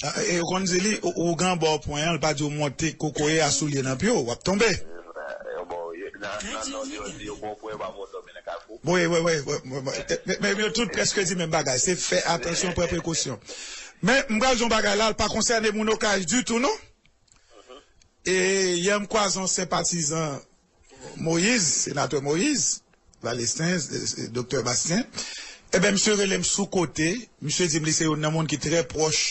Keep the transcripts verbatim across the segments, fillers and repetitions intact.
E yo konn di li, ou, ou gen bò pwen an, li pa di w monte kokoye a soulye nan pye w, w ap tonbe. Yo ba w, yo, nan, nan nò, yo di yo ba w pwen, yo pa ba w dòmi nan kafou. Wi, wi, wi, wi, wi, wi. Men, men yo tout prèske di menm bagay. Se fè atansyon, pran prekosyon. Men, m pral di yon bagay la, l pa konsène moun Okay ditou, non. E yè m kwaze yon senpatizan Moïse, senatè Moïse, Valesten, e, e, Doktè Bastien. Ebyen, misye rele m sou kote, misye di m li se youn nan moun ki trè pwòch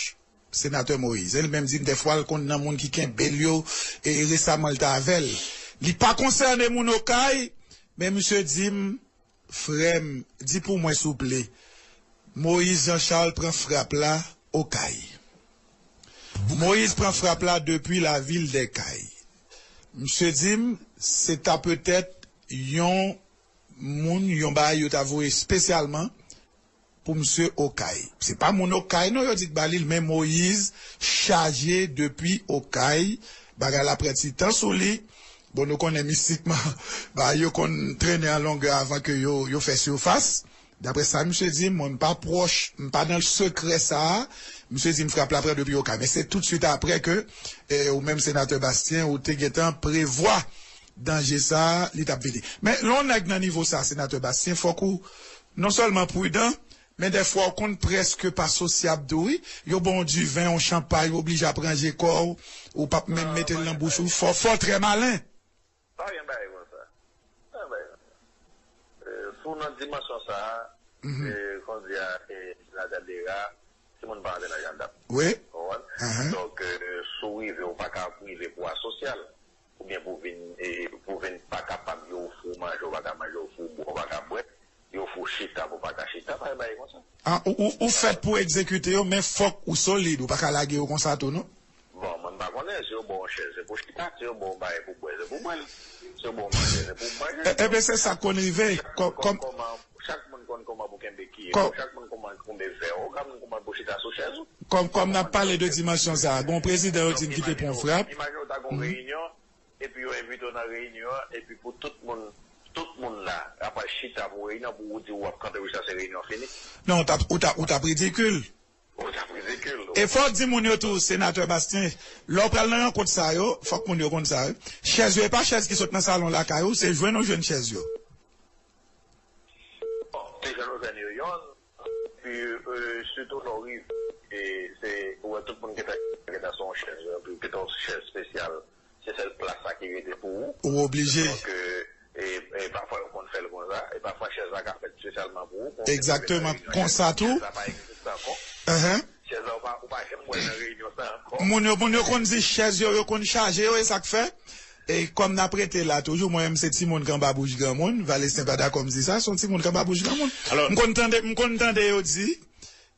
senatè Moïse. E li menm di m dèfwa l konn nan moun ki kenbe l yo, e resaman l t avè l. Li pa konsène moun Okay, men misye di m, frè m, di pou mwen souple, Moïse Jean Charles pran frap la Okay. Moïse pran frap la depi lavil dè Kay. Misye di m, se ta petèt yon moun, yon bagay yo ta voye espesyalman pou misye Okay. Se pa moun Okay non yo di k ba li l, men Moïse chaje depi Okay. Bagay la pran ti tan sou li. Bon, nou konnen mistikman, bagay yo konn trennen an longè avan ke yo, yo fè sifas. Daprè sa misye di m, mwen m pa pwòch, m pa nan sekrè sa a. Misye di m frap la pran depi Okay. Men se toutswit aprè ke, eh, ou menm senatè Bastien, ou te gentan prevwa danje sa a, li t ap vini. Men lè yon nèg nan nivo sa, senatè Bastien, fòk ou non sèlman pridan, men dèfwa ou konn prèske pa sosyab tou, wi. Yo ba w yon diven, yon chanpay, ou oblije ap ranje kò w, ou p ap menm mete l nan bouch ou. Fò, fò w trè malen. Pa gen bagay konsa. Pa gen bagay konsa. Eh, si w nan dimansyon sa a, eh, kondi a, eh, senatè Dera, timoun pa antre nan jandam. Wi. Ou konprann? Donk, eh, si w rive, ou pa ka rive pou asosyal. Oubyen pou vin, eh, pou vin pa kapab, yo ofri w manje, ou pa ka manje, ofri w bwè, ou pa ka bwè, yo ofri w chita, pou w pa ka chita, pa gen bagay konsa. Ah, ou, ou, ou fèt pou egzekite yo, men fòk ou solid, ou pa ka lage yo konsa tou, non? Bon, mwen m pa konnen, si yo ba w yon chèz, se pou chita, si yo ba w yon bagay pou bwè, se pou bwè l, si yo ba w manje, se pou manje. E, ebyen, se sa k konn rive. Chak moun konn kòman, chak moun konn kòman pou kenbe kiyè w, chak moun konn konbe vè w, chak moun konn pou chita sou chèz ou. Kòm, kòm n ap pale de dimansyon sa a, gen yon prezidan yo di m ki te pran frap. Imajine w ta gen yon reyinyon, epi yo envite w nan reyinyon an, epi pou tout moun, tout moun la, apral chita pou reyinyon, pou ou di w ap kanpe pou chita se reyinyon an fini. Non, ou t ap, ou t ap, ou t ap ridikil. Ou t ap ridikil. E fò w di moun yo tou, senatè Bastien, lè w pral nan rankont sa yo, fòk moun yo konn sa, wi. Chèz yo, e pa chèz ki sot nan salon lakay ou, se jwenn ou jwenn chèz yo. Bon, te jwenn ou jwenn yo yonn, epi, eh, sitou lè w rive, e se, ou wè tout moun gentan, gentan sou yon chèz, epi gentan yon chèz espesyal. Se sèl plas sa ki rete pou ou. Ou oblije. Donk, eh, e, e pafwa yo konn fè l konsa, e pafwa chèz la ka fèt espesyalman pou ou. Egzakteman, konsa tou. Chèz la pa egziste ankò. Chèz la, ou pa, ou pa janm wè l nan reyinyon sa ankò. Moun yo, moun yo konn di chèz yo, yo konn chaje yo, e sa k fè. E kòm n ap rete la toujou, mwen menm se timoun k anba bouch granmoun, Valesten pa dakò m di sa, se yon timoun k anba bouch granmoun. M konn tande, m konn tande yo di,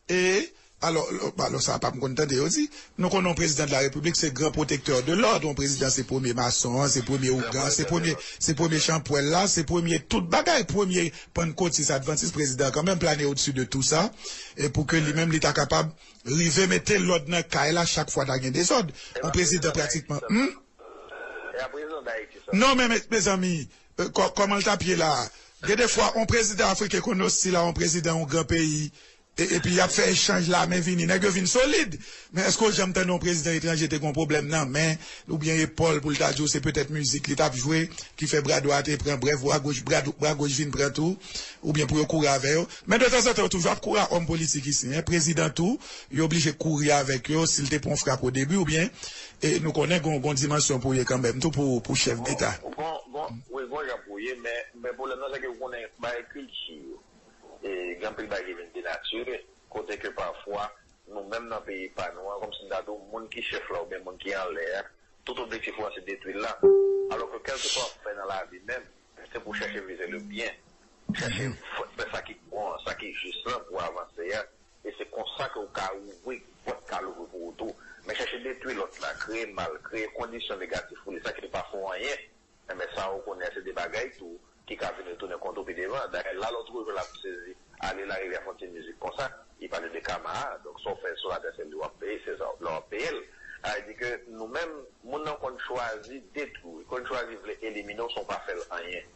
E, alò, alò sa pa m konn tande yo di, nou konnen yon prezidan de la repiblik se gran pwotektè de lòd, yon prezidan se premye mason an, se premye ougan, se premye, se premye chanpwèl la, se premye tout bagay, premye pannkotis, advantis, prezidan kanmenm plane odsi de tou sa, e pou ke li menm li ta kapab rive mete lòd nan kay la chak fwa ta gen dezòd. Yon prezidan pratikman, hmm? Non, men, men, mezanmi, eh, kò-, kòman l t ap ye la a? Gen de fwa, yon prezidan afriken konn ostil a yon prezidan yon gran peyi, e, epi y ap fè echanj lame vini. Nèg yo vin solid. Men èske w janm tande yon prezidan etranje te gen yon pwoblèm nan men, oubyen epòl, pou l ta di w se petèt mizik li t ap jwe, ki fè bra dwat te pran, brèf, bra goch, bra dou-, bra goch vin pran tou, oubyen pou yo kouri avè yo? Men detanzantan, yo toujou ap kouri a òm politik isi, en, prezidan tou, yo oblije kouri avèk yo, si l te pran yon frap o debi, oubyen, e nou konnen gon, gon dimansyon pou ye kanmenm tou pou, pou chèf deta. Gon, gon, wi, gon jan pou ye, men, men pwoblèm nan, se ke ou konnen, bay kilti yo. E gen anpil bagay ki vin denatire, kote ke pafwa, nou menm nan peyi pa nou an, kòmsi m ta di w, moun ki chèf la oubyen moun ki anlè a, tout objektif ou an se detwi l la. Alò ke kèlkeswa w ap fè nan lavi menm, se pou w chèche vize le byen, chèche fè sa ki bon an, sa ki jis lan pou w avanse a. E se konsa ke w ka ouvri, pòt ka louvri pou ou tou. Men chèche detwi lòt la, kreye mal, kreye kondisyon negatif pou li, sa ki pa fè w anyen. Enben, sa ou konnen se de bagay tou ki ka vin retounen kont ou pi devan. Dayè, la lè w twouve l ap sezi, ale larivyè fè yon ti mizik konsa, li pale de kama a, donk sa w fè sou latè se li w ap peye, se sa lè w ap peye l. Sa vle di ke nou menm, moun nan konn chwazi detwi w, konn chwazi vle elimine w san w pa fè l anyen.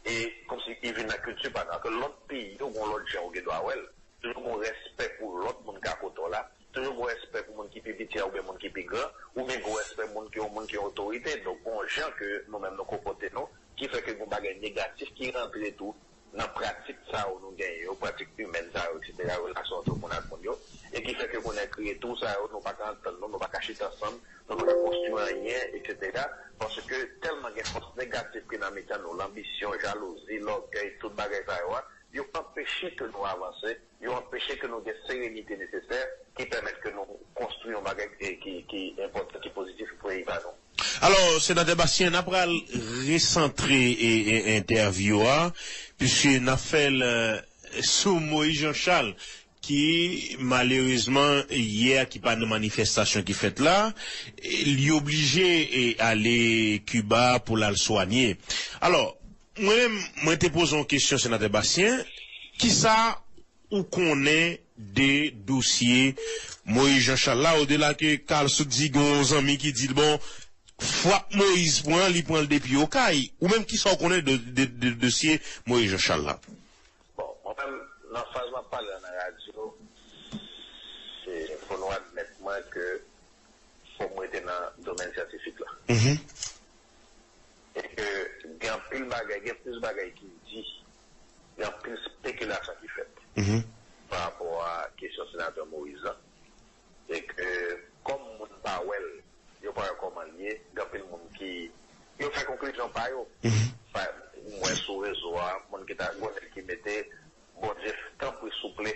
E kòmsi li vin nan kilti pa nou, alò ke lòt peyi yo gon lòt jan ou gen dwa wè l. Toujou gon respè pou lòt moun k akote w la. Toujou gon respè pou moun ki pi piti a oubyen moun ki pi gran, oubyen gen respè moun ki yon moun ki otorite. Donk, gon jan ke nou menm nou konpòte nou, ki fè ke gon bagay negatif ki rantre tou nan pratik sa yo nou genyen yo, pratik imèn sa yo, etsetera, relasyon ant moun ak moun yo, e ki fè ke kounye a kreye twou sa yo, nou pa ka antann nou, nou pa ka chita ansanm, nou pa ka konstwi anyen, etsetera. Paske tèlman gen fòs negatif ki nan mitan nou, lanbisyon, jalouzi, lògèy, tout bagay sa yo a, yo anpeche ke nou avanse, yo anpeche ke nou gen serenite nesesè ki pèmèt ke nou konstwi yon bagay ki, ki, ki enpòtan, ki pozitif pou peyi pa nou. Alò, Senatè Bastien, n a pral resantre e, e, entèvyou a, piske n ap fè l e, sou Moïse Jean Charles, ki malerezman, yè, ki pa nan manifestasyon ki fèt la, e, li oblije e, ale Kiba pou l al swanye. Alò, mwen menm, mwen te poze yon kesyon, Senatè Bastien, kisa ou konnen de dosye Moïse Jean Charles la, odela ke Carl Sout di gen yon zanmi ki di l, bon, frap Moïse pran, li pran l depi Okay. Ou menm, kisa w konnen de, de, de dosye Moïse Jean Charles la? Bon, mwen menm, nan faz m ap pale an nan radyo, se fò nou admèt mwen ke fò m rete nan domèn syantifik la. E ke gen anpil bagay, gen plis bagay ki di, gen anpil spekilasyon ki fèt pa rapò a kesyon senatè Moïse lan. E ke kòm moun pa wè l, yo pa wè kòman l ye, gen anpil moun ki yo fè konklizyon pa yo. Sa, m wè sou rezo a, moun ki ta, gon nèg ki mete Bondye, tanpri, souple,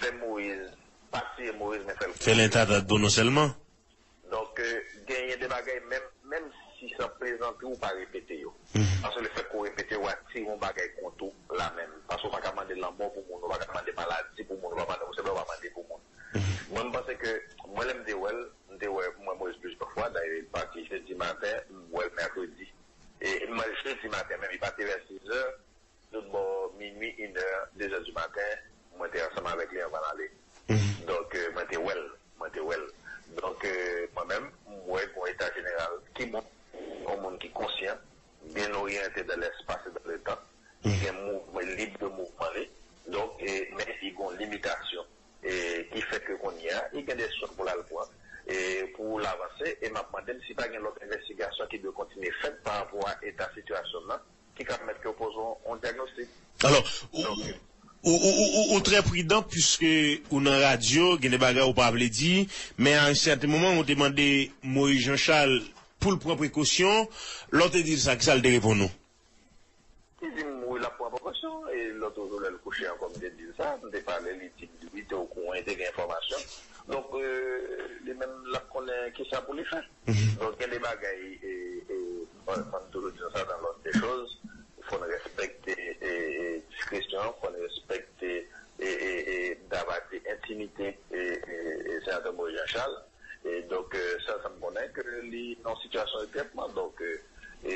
fè Moïse, pa tiye Moïse, men fè l kouri. Fè l entata do non sèlman. Donk, genyen de bagay, menm, menm si s ap plezante, ou pa repete yo. Paske lefètke ou repete, ou atire yon bagay kont ou la menm. Paske ou pa ka mande lanmò pou moun, ou pa ka mande maladi pou moun, ou pa mande, ou se pa mande pou moun. Mwen, m panse ke, mwen, lè m te wè l, m te wè, m wè Moïse plizyè fwa, dayè, li pati jedi maten, m wè l mèkredi. E, m, jedi maten menm, li pati vè sizè, tout bò minui, inè, dezè di maten, mwen te ansanm avèk li anvan l ale. Donk, mwen te wè l, mwen te wè l. Donk, mwen menm, m wè gon eta jeneral ki bon, yon moun ki konsyan, byen oryante dan lèspas e dan letan, ki gen mouvman, lib de mouvman li. Donk, men li gon limitasyon. E ki fè ke kounye a, li gen desizyon pou l al pran, e pou l avanse, e m ap mande m si pa gen lòt envestigasyon ki dwe kontinye fèt pa rapò a eta sitiyasyon l lan, ki ka pèmèt ke yo poze yon dyagnostik. Alò, ou, ou, ou, ou, ou trè pridan piske ou nan radyo, gen de bagay ou pa vle di, men a yon sèten moman, ou te mande Moïse Jean Charles pou l pran prekosyon, lè w te di l sa, kisa l te reponn ou? Li di m wi, l ap pran prekosyon, e lòt jou lè l kouche ankò, m te di l sa, m te pale, li di m wi, te okouran, li te gen enfòmasyon. Donk, li menm, l ap konnen kisa pou li fè. Donk, gen de bagay, e, e, m toujou di nou sa, dans l'ordre des choses, fò n respekte e, e, diskresyon, fò n respekte e, e, e, dabati entimite e, e, e, senatè Moïse Jean Charles. E, donk, e, sa, sa m konnen ke li nan yon sitiyasyon de trètman. Donk, e, e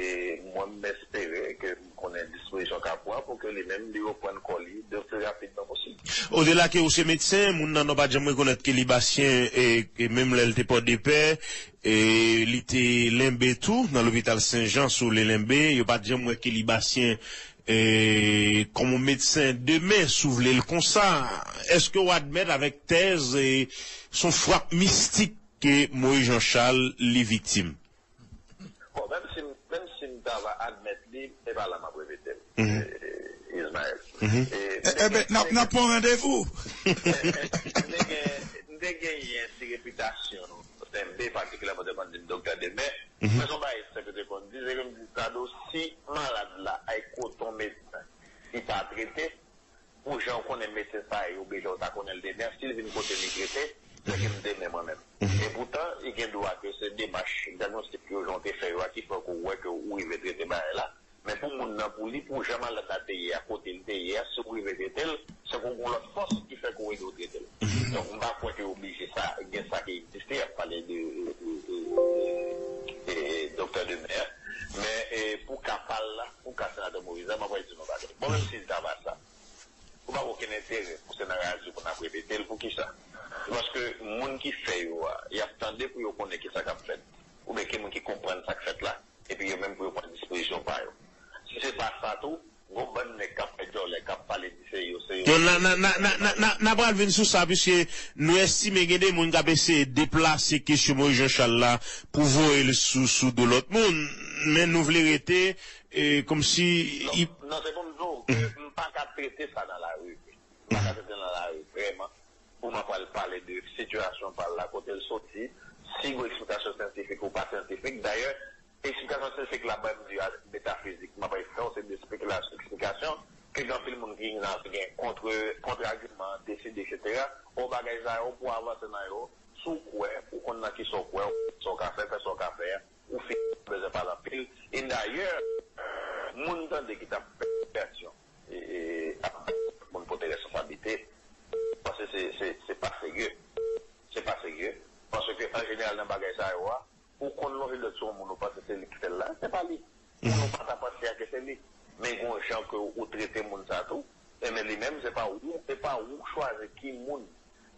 mwen, m espere ke m konnen dispozisyon k ap pran pou ke li menm li reprann kò li de pi rapidman posib. Odela ke ou se medsen, moun nan non pa t janm rekonèt ke li Bastien, e, e menm lè l te Pòdepè, e li te Lenbe tou, nan lopital Sen Jan, si w vle Lenbe, yo pa t janm wè ke li Bastien, e, kòm yon medsen de men, si w vle l konsa. Èske w admèt avèk tèz, e, se yon frap mistik ke Moïse Jean Charles li viktim? Bon, menm si, menm si m ta va admèt li, e pa la m ap repete l, e, Ismaël. E, Enben, n ap, n ap pran randevou. M te gen, m te genyen ti repitasyon, Senbe patikilyèman, te konn di m doktè de men. Men se yon bagay senp yo te konn di, se ke m di, Sado, si malad la ay kote yon medsen, li pa trete, pou jan w konnen medsen sa a ye, oubyen jan w ta konnen l demen an, si l vin kote m, li trete, se ke m demen mwen menm. Epoutan, li gen dwa ke se demach dyagnostik yo, jan w te fè yo a, ki fè ke w wè ke ou rive trete bagay la. Men pou moun nan, pou li, pou jan malad la te ye a, kote l te ye a, si w rive trete l, se ke w gen yon lòt fòs ki fè ke w ede w trete l. Donk, m pa kwè ke oblije sa, gen sa ki egziste, y ap pale de, e, e, e, e, e, doktè de men an. Men, e, pou ka pa l la, pou ka senatè Moïse la, m ap di nou bagay. Bon, menm si l ta va sa, ou pa gen okenn enterè pou se nan radyo pou n ap repete l. Poukisa? Se paske moun ki fè yo a, y ap tande pou yo konnen kisa k ap fèt. Oubyen gen moun ki konprann sa k fèt la, epi yo menm pou yo pran dispozisyon pa yo. Si se pa sa tou, gon bann nèg k ap fè djòlè, k ap pale di se yo, se yo. Yon N a, n a, n a, n a, n a, n a pral vin sou sa, piske nou estime gen de moun k ap eseye deplase kesyon Moyiz Jan Chal la pou voye l sou, sou do lòt moun. Men nou vle rete, e, kòmsi... Non, i- non, se pou m di w ke m pa ka trete sa nan lari. M pa ka trete nan lari, vrèman. Pou mwen pral pale de sitiyasyon pa l la, kote l soti, si gon eksplikasyon syantifik ou pa syantifik. Dayè, eksplikasyon syantifik la, ban m di a metafizik, m ap fè yon seri de espekila-, eksplikasyon, ke gen anpil moun ki nan gen kontre, kontre-agiman, deside, etsetera. Yon bagay sa yo, pou avanse nan yo, si w kwè, ou konn nan kisa w kwè, ou konn sa w ka fè, fè sa w ka fè a, ou fin bezwen pale anpil. E dayè, moun tande ki t ap fè aksyon, e, e, ap moun pote responsablite, paske se, se, se pa serye. Se pa serye. Paske an jeneral nan bagay sa yo a, ou konn lonje dwèt sou yon moun ou panse se li ki fè l la, se pa li. Moun ou pa ta panse a ke se li. Men gon jan ke ou trete moun sa tou, enben li menm, se pa ou, se pa ou k chwazi ki moun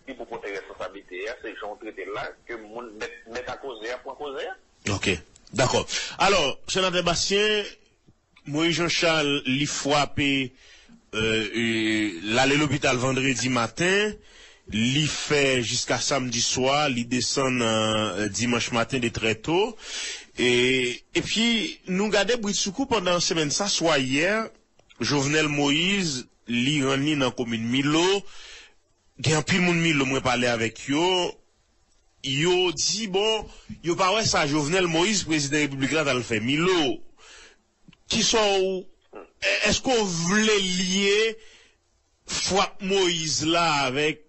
ki pou pote responsablite a, se jan w trete l la, ke moun mèt, mèt a koze a pran koze a. Ok, dakò. Alò, senatè Bastien, Moyiz Jan Chal, li frape, euh, euh, l ale lopital vandredi maten, li fè jiska samdi swa, li desann, euh, dimanch maten de trè to. E, epi, nou gade britsoukou pandan semèn sa, swa yè, Jovenel Moïse, li rann li nan komin Milo. Gen anpil moun Milo mwen pale avèk yo. Yo di, bon, yo pa wè sa Jovenel Moïse, prezidan repiblik la, t al fè Milo. Kisa w, èske w vle lye frap Moïse la avèk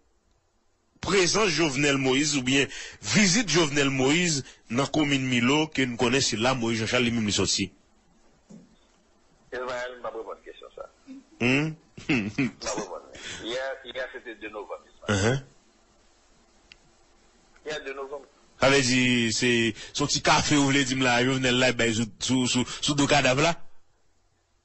prezans Jovenel Moïse oubyen vizit Jovenel Moïse nan komin Milo ke n konnen se la Moïse Jean Charles li menm li soti? Ismaël, m p ap reponn kesyon sa. Hmm? M p ap reponn li. Yè, yè se te de novanm, Ismaël. Uh-huh. Yè de novanm. Sa vle di, se, se yon ti kafe ou vle di m la, Jovenel la, bay sou, sou, sou, sou do kadav la?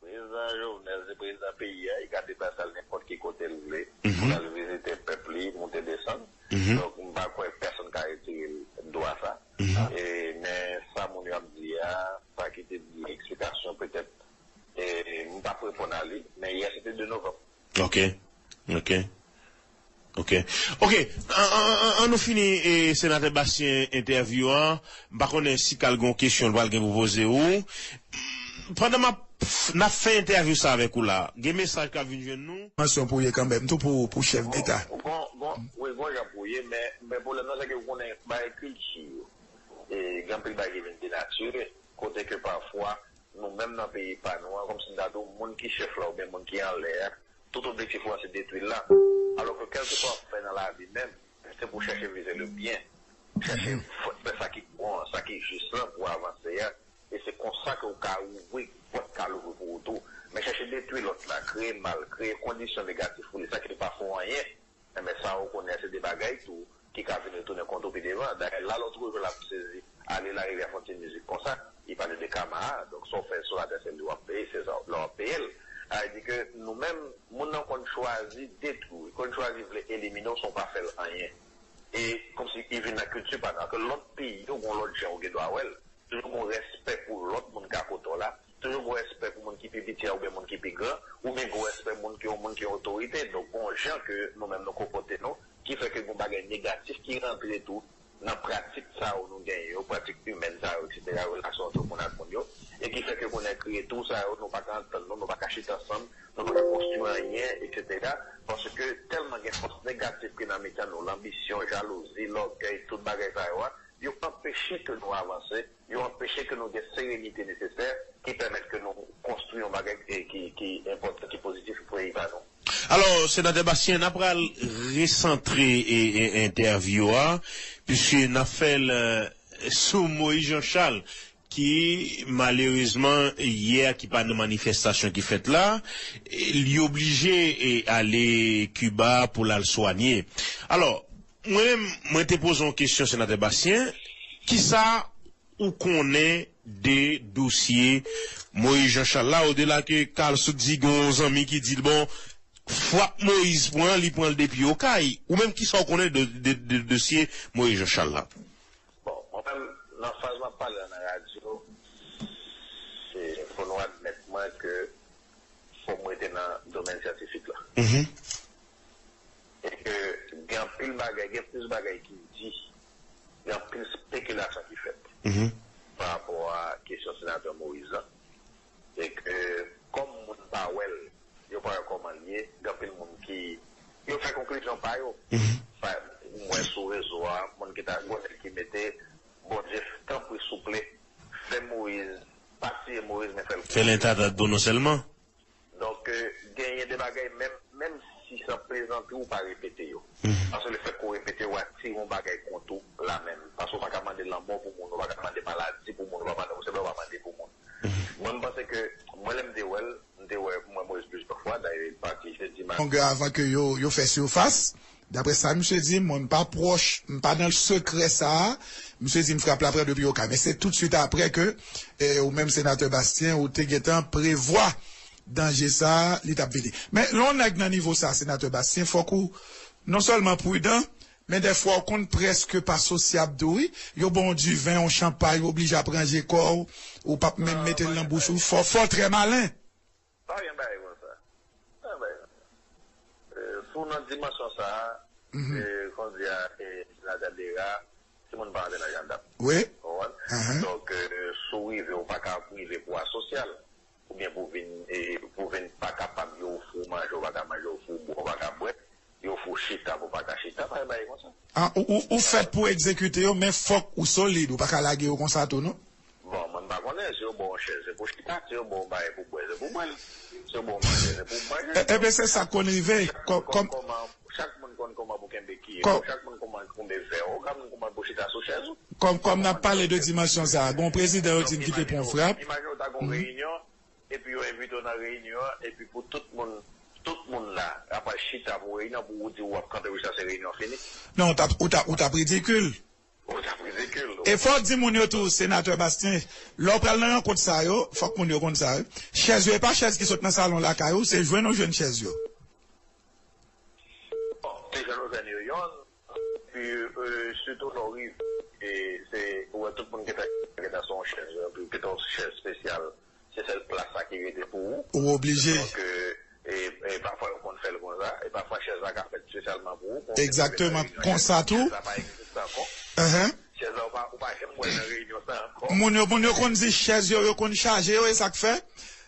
Prezidan Jovenel se prezidan peyi a, li ka deplase al nenpòt ki kote l vle, mhm, pou l al vizite pèp li, moute desann. Mhm. Donk, m pa kwè pèsonn ka retire l dwa sa. Mhm. E, men sa moun yo ap di a, sa ki te di eksplikasyon petèt, e, m p ap reponn a li, men yè se te de novanm. Ok, ok. Ok. Ok. An, an, an, an nou fini, e, senatè Bastien, entèvyou an. M pa konnen si Kal gen yon kesyon l pral gen pou poze ou. Pandan m ap, n ap fè entèvyou sa avèk ou la, gen mesaj k ap vin jwenn nou? Pansyon pou ye kanmenm, tou pou, pou chèf deta. Gon, gon, wi, gon jan pou ye, men, men pwoblèm nan, se ke ou konnen, bagay kilti yo. E, gen anpil bagay ki vin denatire, kote ke pafwa, nou menm nan peyi pa nou an, kòmsi m ta di w, moun ki chèf la oubyen moun ki anlè a, tout objektif ou an se detwi l la. Alò ke kèlkeswa w ap fè nan lavi menm, se pou w chèche vize le byen. Chèche fè sa ki bon an, sa ki jis lan pou w avanse a. E se konsa ke w ka ouvri pòt k al ouvri pou ou tou. Men chèche detwi lòt la, kreye mal, kreye kondisyon negatif pou li, sa ki pa fè w anyen. Enben, sa ou konnen se de bagay tou ki ka vin retounen kont ou pi devan. Dayè, la lòt jou l ap sezi, ale larivyè fè yon ti mizik konsa, li pale de kama a, donk sa w fè sou latè se li w ap peye, se sa lè w ap peye l. Sa vle di ke nou menm, moun nan konn chwazi detwi w, li konn chwazi vle elimine w san w pa fè l anyen. E kòmsi li vin nan kilti pa nou, ke lòt peyi yo gon lòt jan ou gen dwa wè l. Toujou gon respè pou lòt moun k akote w la. Toujou gon respè pou moun ki pi piti a oubyen moun ki pi gran. Oubyen gon respè moun ki yon moun ki yon otorite. Donk, gon jan ke nou menm nou konpòte nou, ki fè ke gon bagay negatif ki rantre tou nan pratik sa yo nou genyen yo, pratik imèn sa yo, etsetera, relasyon ant moun ak moun yo, e ki fè ke kounye a kreye tou sa yo, nou pa ka antann nou, nou pa ka chita ansanm, nou pa ka konstwi anyen, etsetera. Paske tèlman gen fòs negatif ki nan mitan nou, lanbisyon, jalouzi, lògèy, tout bagay sa yo a, yo anpeche ke nou avanse, yo anpeche ke nou gen serenite nesesè ki pèmèt ke nou konstwi yon bagay ki, ki, ki enpòtan, ki pozitif pou peyi pa nou. Alò, senatè Bastien, n a pral resantre, e, e, entèvyou a, piske n ap fè l, e, sou Moïse Jean Charles, ki, malerezman, yè ki pa nan manifestasyon ki fèt la, e, li oblije, e, ale Kiba pou l al swanye. Alò, mwen menm, mwen te poze yon kesyon, senatè Bastien, kisa ou konnen de dosye Moïse Jean Charles la, odela ke Carl Sout di gen yon zanmi ki di l, bon, frap Moïse pran, li pran l depi Okay. Ou menm, kisa w konnen de, de, de dosye Moïse Jean Charles la? Bon, mwen menm, nan faz m ap pale a nan radyo, e, fò nou admèt mwen ke fò m rete nan domèn syantifik la. Mhm. ke gen anpil bagay, gen plis bagay ki di, gen anpil spekilasyon ki fèt pa rapò a kesyon senatè Moïse lan. E ke kòm moun pa wè l, yo pa wè kòman l ye, gen anpil moun ki, yo fè konklizyon pa yo. Pa, m wè sou rezo a, moun ki ta, gon nèg ki mete, Bondye, tanpri, souple, fè Moïse, pa tiye Moïse, men fè l kouri. Fè l entanta dlo non sèlman. Donk, euh, genyen de bagay, menm, menm si se an plezantri, ou pa repete yo. Paske lefètke ou repete, w a tire yon bagay kont ou la menm. Paske ou pa ka mande lanmò pou moun, ou pa ka mande maladi pou moun, ou pa mande, ou se ou pa mande pou moun. Mwen, m panse ke, mwen, lè m te wè l, m te wè, m wè Moïse plizyè fwa, dayè, li pati jedi maten. Kongre avan ke yo, yo fè sifas. Daprè sa misye di, mwen, m pa pwòch, m pa nan sekrè sa a. Misye di m frape la pran depi Okay. Men se toutswit aprè ke, eh, ou menm senatè Bastien, ou te gentan prevwa danje sa a, li t ap vini. Men lè yon nèg nan nivo sa a, senatè Bastien, fòk ou, non sèlman pridan, men dèfwa ou konn prèske pa sosyab tou, wi. Yo ba w yon diven, yon chanpay, ou oblije ap ranje kò w, ou p ap menm mete l nan bouch ou. Fò, fò w trè malen. Pa gen bagay konsa. Pa gen bagay konsa. Eh, si w nan dimansyon sa a, eh, kounye a, eh, senatè Dera, timoun pa antre nan jandam. Wi. Ou konprann? Donk, eh, si w rive, ou pa ka rive pou asosyal. Oubyen pou vin, eh, pou vin pa kapab, yo ofri w manje, ou pa ka manje, yo ofri w bwè, ou pa ka bwè, yo ofri w chita, pou w pa ka chita, pa gen bagay konsa. Ah, ou, ou, ou fèt pou egzekite yo, men fòk ou solid, ou pa ka lage yo konsa tou, non? Bon, mwen m pa konnen, si yo ba w yon chèz, se pou chita, si yo ba w yon bagay pou bwè, se pou bwè l, si yo ba w manje, se pou manje. E, ebyen, se sa k konn rive. Chak moun konn kòman, chak moun konn kòman pou kenbe kiyè w, chak moun konn kòman pou kenbe vè w, chak moun konn kòman pou chita sou chèz ou. Kòm, kòm n ap pale de dimansyon sa a, gon prezidan yo di n ki te pran yon frap. Imajine w ta gon reyinyon, epi yo envite w nan reyinyon an, epi pou tout moun, tout moun la, ap al chita pou reyinyon, pou ou di w ap kanpe pou chita se reyinyon fini. Non, ou t ap, ou t ap, ou t ap ridikil. Ou t ap ridikil. E fò w di moun yo tou, senatè Bastien, lè w pral nan rankont sa yo, fòk moun yo konn sa, wi. Chèz yo, e pa chèz ki sot nan salon lakay ou, se jwenn ou jwenn chèz yo. Bon, se jwenn ou jwenn yo, yonn, epi, euh, sitou lè w rive, e se, ou wè tout moun gentan, gentan sou yon chèz, epi gentan yon chèz espesyal, se sèl plas la ki rete pou ou. Ou oblije. Donk, euh, e, e pafwa yo konn fè l konsa, e pafwa chèz la ka fèt espesyalman pou ou. Egzakteman, konsa tou. Chèz la pa egziste ankò. Chèz la, ou pa, ou pa janm wè l nan reyinyon sa ankò. Moun yo, moun yo konn di chèz yo, yo konn chaje yo, e sa k fè.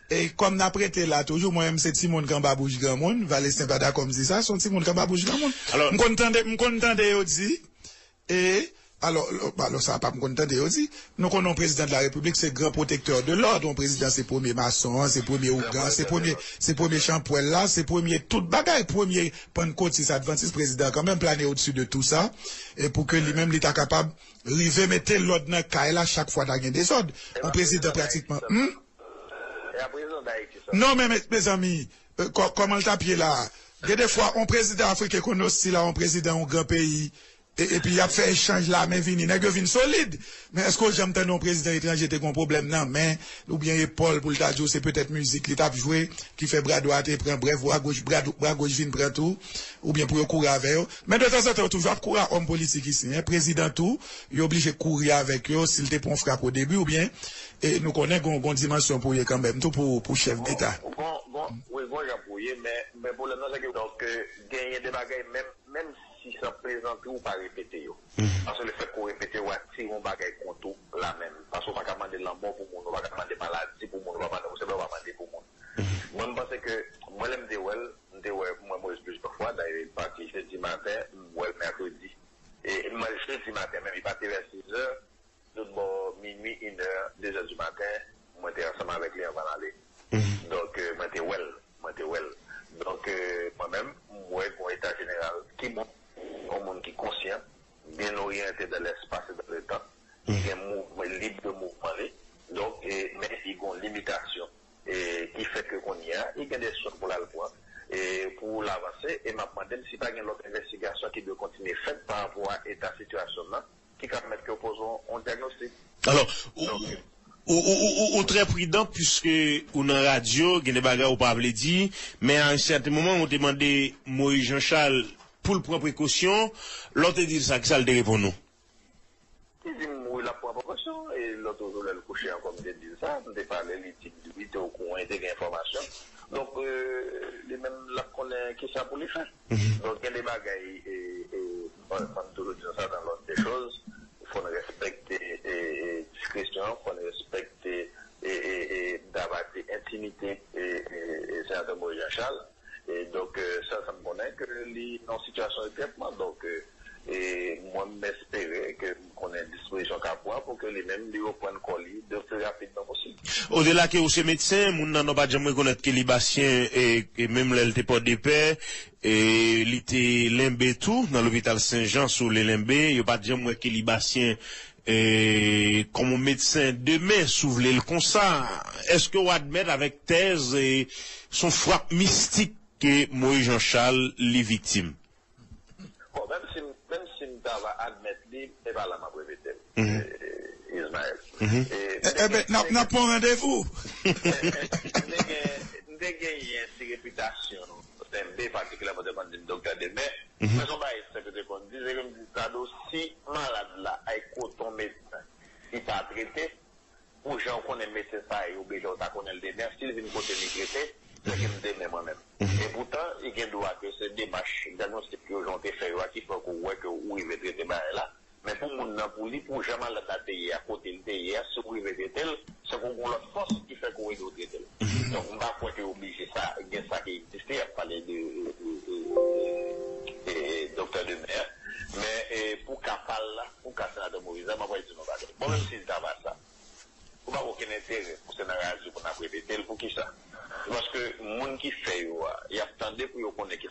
E kòm n ap rete la toujou, mwen menm se timoun k anba bouch granmoun, Valesten pa dakò m di sa, se yon timoun k anba bouch granmoun. M konn tande, m konn tande yo di, e, alò, alò sa pa m konn tande yo di, nou konnen yon prezidan de la repiblik se gran pwotektè de lòd, yon prezidan se premye mason an, se premye ougan, se premye, se premye chanpwèl la, se premye tout bagay, premye pannkotis advantis, prezidan kanmenm plane odsi de tou sa, e pou ke li menm li ta kapab rive mete lòd nan kay la chak fwa ta gen dezòd. Yon prezidan pratikman, hmm? Non, men, men, mezanmi, euh, kò-, kòman l t ap ye la a? Gen de fwa, yon prezidan afriken konn ostil a yon prezidan yon gran peyi, e, epi y ap fè echanj lame vini, nèg yo vin solid. Men èske w janm tande yon prezidan etranje te gen yon pwoblèm nan men, oubyen epòl pou l ta di w se petèt mizik li t ap jwe, ki fè bra dwat te pran, brèf, bra goch, bra dw-, bra goch vin pran tou, oubyen pou yo kouri avè yo? Men detanzantan, yo toujou ap kouri a òm politik isi, en, prezidan tou, yo oblije kouri avèk yo, si l te pran yon frap o debi, oubyen, e nou konnen gon, gon dimansyon pou ye kanmenm tou pou, pou chèf deta. Gon, gon, wi, gon jan pou ye, men, men pwoblèm nan se ke, donk, euh, genyen de bagay, menm, menm si se an plezantri, ou pa repete yo. Paske lefètke ou repete, w a tire yon bagay kont ou la menm. Paske ou pa ka mande lanmò pou moun, ou pa ka mande maladi pou moun, ou pa mande, ou se ou pa mande pou moun. Mwen, m panse ke, mwen, lè m te wè l, m te wè, m wè Moïse plizyè fwa, dayè, li pati jedi maten, m wè l mèkredi. E, m, jedi maten menm, li pati vè sizè, tout bò minui, inè, dezè di maten, mwen te ansanm avèk li anvan l ale. Donk, euh, mwen te wè l, mwen te wè l. Donk, euh, mwen menm, m wè gon eta jeneral ki bon, yon moun ki konsyan, byen oryante dans l'espace et dans le temps, ki gen mouvman, lib de mouvman li. Donk, e, men li gon limitasyon, e, ki fè ke kounye a, li gen desizyon pou l al pran, e, pou l avanse, e m ap mande m si pa gen lòt envestigasyon ki dwe kontinye fèt pa rapò a eta sitiyasyon l lan, ki ka pèmèt ke yo poze yon, yon dyagnostik. Alò, ou, ou, ou, ou, ou trè pridan, piske ou nan radyo, gen de bagay ou pa vle di, men a yon sèten moman, ou te mande Moïse Jean Charles pou l pran prekosyon, lè w te di l sa, kisa l te reponn ou? Li di m, wi, l ap pran prekosyon, e lòt jou lè l kouche ankò, m te di l sa, m te pale, li di m wi, te okouran, li te gen enfòmasyon. Donk, li menm, l ap konnen kisa pou li fè. Donk, gen de bagay, e, e, bon, m toujou di nou sa, dans l'ordre des choses, fò n respekte, e, e, diskresyon, fò n respekte, e, e, e, m ta va di entimite, e, e, e, Senatè Moïse Jean Charles. E donk, e, sa, sa m konnen ke li nan sitiyasyon de trètman. Donk, e, e mwen, m espere ke m konnen dispozisyon k ap pran pou ke li menm, li reprann kò li de pi rapidman posib. Odela ke ou se medsen, moun nan nou pa t janm rekonèt ke li basyen, e, e menm lè l te Pòdepè, e li te Lenbe tou, nan lopital Sen Jan, si w vle, Lenbe, yo pa t janm wè ke li basyen, e, kòm yon medsen demen, si w vle l konsa. Èske w admèt avèk tèz, e, se yon frap mistik ke Moïse Jean Charles li viktim? Bon, menm si, menm si m ta va admèt li, e pa la m ap repete l. Mhm. E, Ismaël. Mhm. E, m te Eben, gen, n ap, m te n ap gen, pran randevou. M te gen, m te genyen ti repitasyon, Denbe patikilyèman, te konn di m Doktè Denbe. Mhm. Men se yon bagay senp yo te konn di, se ke m di, Sado, si malad la ay kote yon medsen, li pa trete, pou jan w konnen medsen sa ye, oblije w ta konnen l demen, si l vin kote m, li trete, se ke m demen mwen menm. Mhm. E poutan, li gen dwa ke se demach dyagnostik yo, jan w te fè yo a, ki fè ke w wè ke ou rive trete bagay la. Men pou moun nan, pou li, pou jan malad la te ye a, kote l te ye a, si w rive trete l, se ke w gen lòt fòs ki fè ke w ede w trete l. Mhm. Donk, m pa kwè ke oblije sa, gen sa ki egziste, y ap pale de, e, e, e, e, Doktè Demer. Men, e, pou ka pa l la, pou ka Senatè Moïse la, m ap di nou bagay. Bon, menm si l ta va sa, ou pa gen okenn enterè pou se nan radyo pou n ap repete l. Poukisa? Paske moun ki fè yo,